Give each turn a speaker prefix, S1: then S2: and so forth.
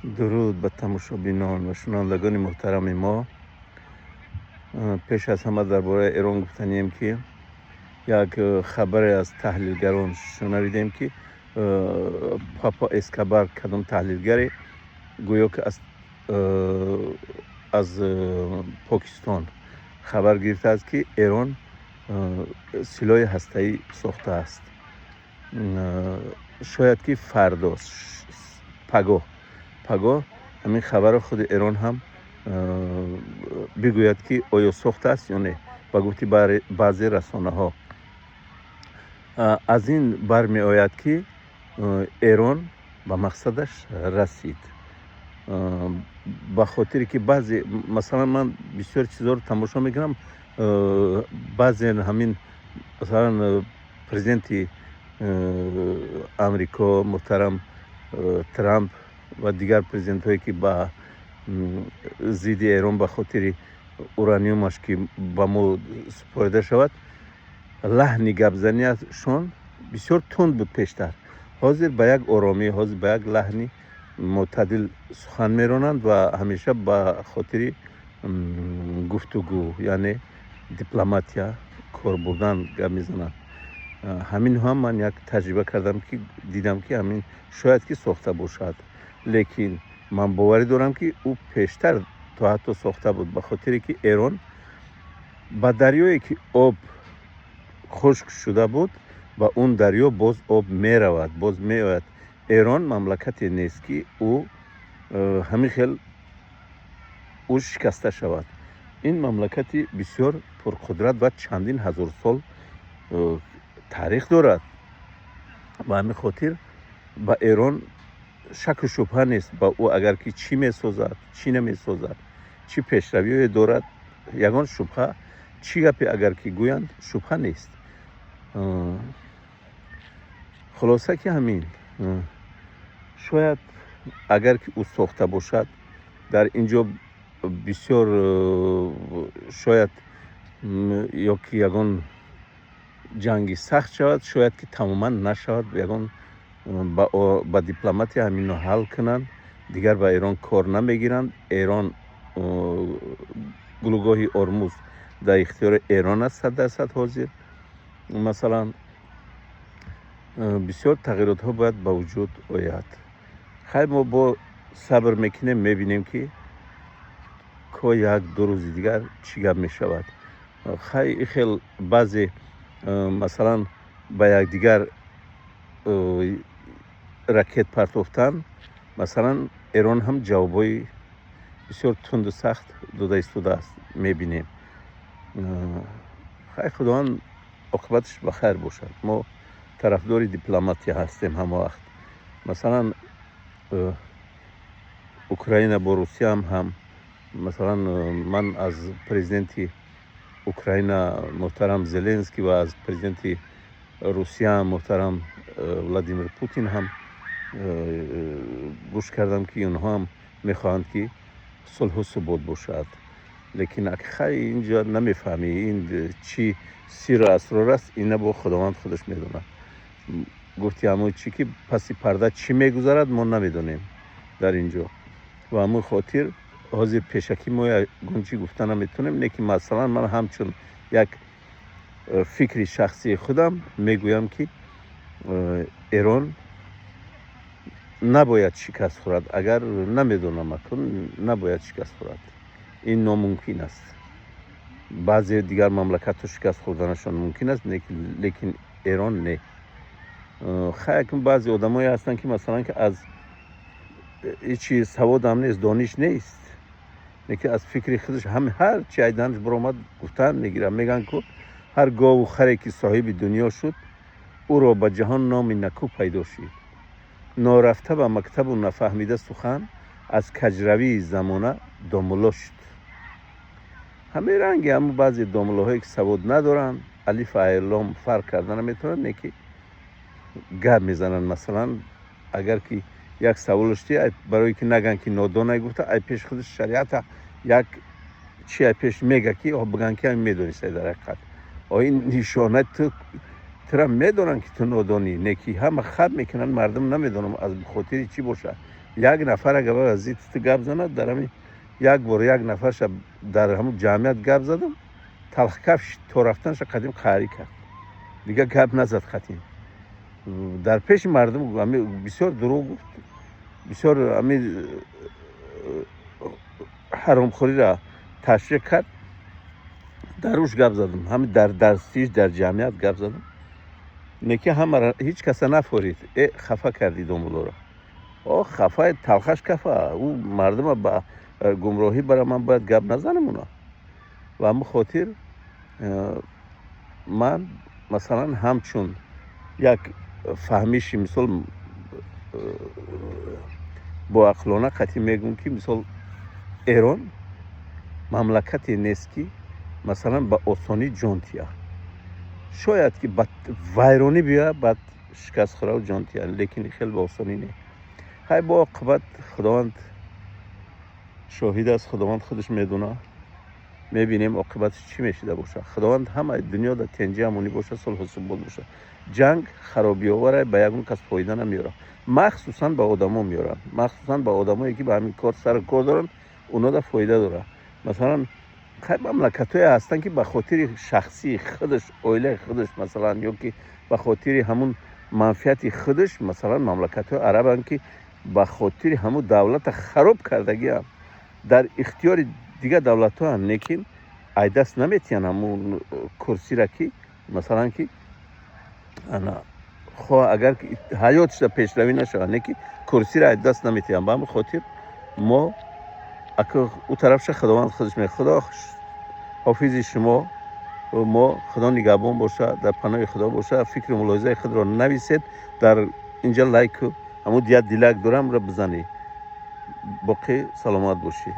S1: Дуруд ба тамошобинон ва шунавандагони муҳтарами мо. Пеш аз ҳама дар бораи Эрон гуфтанием, ки як хабаре аз таҳлилгарон шунавидем, ки Папа Эскабар, кадом таҳлилгаре, гӯё ки аз Покистон хабар гирифтааст, ки Эрон силоҳи ҳастаӣ сохтааст. Шояд ки фардо, пагоҳ ҳамин хабарро худи Эрон ҳам бигӯяд, ки оё сохтааст ё не. Ба гуфти баъзе расонаҳо, аз ин бармеояд, ки Эрон ба мақсадаш расид, ба хотире ки баъзе, масалан, ман бисёр чизҳоро тамошо мекунам. Баъзе ҳамин, масалан, президенти Амрико муҳтарам Трамп ва дигар президентҳое, ки ба зидди Эрон ба хотири ураниумаш, ки ба мо супорида шавад, лаҳни гапзанияшон бисёр тунд буд пештар. Ҳозир ба як оромӣ, ҳозир ба як лаҳни мӯътадил сухан меронанд ва ҳамеша ба хотири гуфтугӯ, яъне дипломатия кор бурдан гап мезананд. Ҳамин ҳам ман як таҷриба кардам, ки дидам, ки ҳамин шояд ки сохта бошад, лекин ман боварӣ дорам, ки ӯ пештар то ҳатто сохта буд, ба хотире ки Эрон ба дарёе, ки об хушк шуда буд, ба он дарё боз об меравад, боз меояд. Эрон мамлакате нест, ки ӯ ҳамин хел ӯ шикаста шавад. Ин мамлакати бисёр пурқудрат ва чандин ҳазор сол таърих дорад. Ба ҳамин хотир ба Эрон шаку шубҳа нест. Ба ӯ агар ки чӣ месозад, чӣ намесозад, чӣ пешравиҳое дорад, ягон шубҳа, чӣ гапе агар ки гӯянд, шубҳа нест. Хулоса, ки ҳамин шояд, агар ки ӯ сохта бошад, дар ин ҷо бисёр шояд ё ки ягон ҷанги сахт шавад, шояд ки тамоман нашавад, ягон ба дипломатия ҳаминро ҳал кунанд, дигар ба Эрон кор намегиранд. Эрон, гулӯгоҳи Ормуз дар ихтиёри Эрон аст 100% ҳозир. Масалан, бисёр тағйиротҳо бояд ба вуҷуд ояд. Хайр, мо бо сабр мекунем, мебинем, ки ко як ду рӯзи дигар чӣ гап мешавад. Хай, хел баъзе, масалан, ба якдигар ракет партофтан, масалан, Эрон ҳам ҷавобҳои бисёр тунду сахт дода истодааст, мебинем. Хай, Худованд оқибаташ ба хайр бошад. Мо тарафдори дипломатия ҳастем ҳама вақт. Масалан, Украина бо Русияам ҳам, масалан, ман аз президенти Украина муҳтарам Зеленский ва аз президенти Русия муҳтарам Владимир Путин ҳам гӯш кардам, ки онҳо ҳам мехоҳанд, ки сулҳу субот бошад. Лекин хай, инҷо намефаҳмӣ, ин чӣ сирру асрор аст, ина бо Худованд худаш медонад. Гуфти ҳамон чӣ ки паси парда чӣ мегузарад, мо намедонем дар ин ҷо. Ва ҳамон хотир ҳозир пешакӣ мо ягон чӣ гуфта наметавонем. Лекин, масалан, ман ҳамчун як фикри шахсии худам мегӯям, ки Эрон набояд шикаст хӯрад. Агар намедонам, акун набояд шикаст хӯрад, ин номумкин аст. Баъзе дигар мамлакатҳо шикаст хӯрданашон мумкин аст, лекин Эрон не. Хай, акун баъзе одамое ҳастанд, ки, масалан, ки аз ҳечи саводам нест, дониш нест, лекин аз фикри худаш ҳам ҳар чи айданаш баромад, гуфтан мегирад. Мегӯянд ку, ҳар гову харе ки соҳиби дунё шуд, ӯро ба ҷаҳон номи накӯ пайдо шид. Норафта ба мактабу нафаҳмида сухан, аз каҷравии замона домулло шуд. Ҳамин ранги ҳамн баъзе домуллоҳое, ки савод надоранд, алиф айлом фарқ карда наметавонанд, не ки гап мезананд. Масалан, агар ки як саволаш ти, барое ки наган, ки нодонай гуфта, ай пеши худаш шариата як чи ай пеш мега, ки биган, ки ҳамин медонистай. Дар ҳақиқат, ин нишона ту тура медонанд, ки ту нодонӣ, не ки ҳама хаб мекунанд мардум. Намедонам, аз хотири чӣ бошад. Як нафар агар зидди ту гап занад, дар ҳамин як бор як нафарша дар ҳамун ҷамъият гап задам, талхкафш то рафтанаша қадим қаҳрӣ кард, дигар гап назад. Қатин дар пеши мардум бисёр дурӯғ гуфт, бисёр ҳами ҳаромхӯриро ташвиқ кард. Дар уш гап задам, ҳами дар дарстиш, дар ҷамъият гап задам. Неки ҳамара, ҳеҷ каса нафорид. Э, хафа кардӣ домулоро. О, хафа, талхаш кафа. Ӯ мардума ба гумроҳӣ бара, ман бояд гап назанам уна. Ва ҳамин хотир ман, масалан, ҳамчун як фаҳмиши, мисол, боақлона қатъӣ мегӯм, ки, мисол, Эрон мамлакате нест, ки, масалан, ба осонӣ ҷон тия. Шояд ки ба вайронӣ биёяд, баъд шикаст хӯраву ҷон тия, лекин хеле ба осонӣ не. Хай, бо оқибат Худованд шоҳид аст, Худованд худаш медонад. Мебинем, оқибаташ чӣ мешида бошад. Худованд ҳамаи дунё дар тенҷи амонӣ бошад, сулҳу субот бошад. Ҷанг харобиовара, ба ягон кас фоида намеёрад, махсусан ба одамо меёрад, махсусан ба одамое, ки ба ҳамин кор сару кор доранд, оно фоида дорад. Масалан, хай, мамлакатҳое ҳастанд, ки ба хотири шахсии худаш, оилаи худаш, масалан, ё ки ба хотири ҳамун манфиати худаш, масалан, мамлакатҳои арабанд, ки ба хотири ҳамун давлата хароб кардагиам, дар ихтиёри дигар давлатҳоам, лекин айдаст наметиҳанд ҳамун курсира, ки, масалан, ки ана хоҳ агар ҳаётшда пешравӣ нашавад, не ки курсира айдаст наметиҳанд. Ба ҳамин хотир мо ака ӯ тарафша Худованд худаш ме. Худо ҳофизи шумо мо, Худо нигаҳбон боша, дар паноҳи Худо боша. Фикру мулоҳизаи худро нависед дар инҷа, лайку ҳамун як дилак дорамро бизанед. Боқӣ саломат бошед.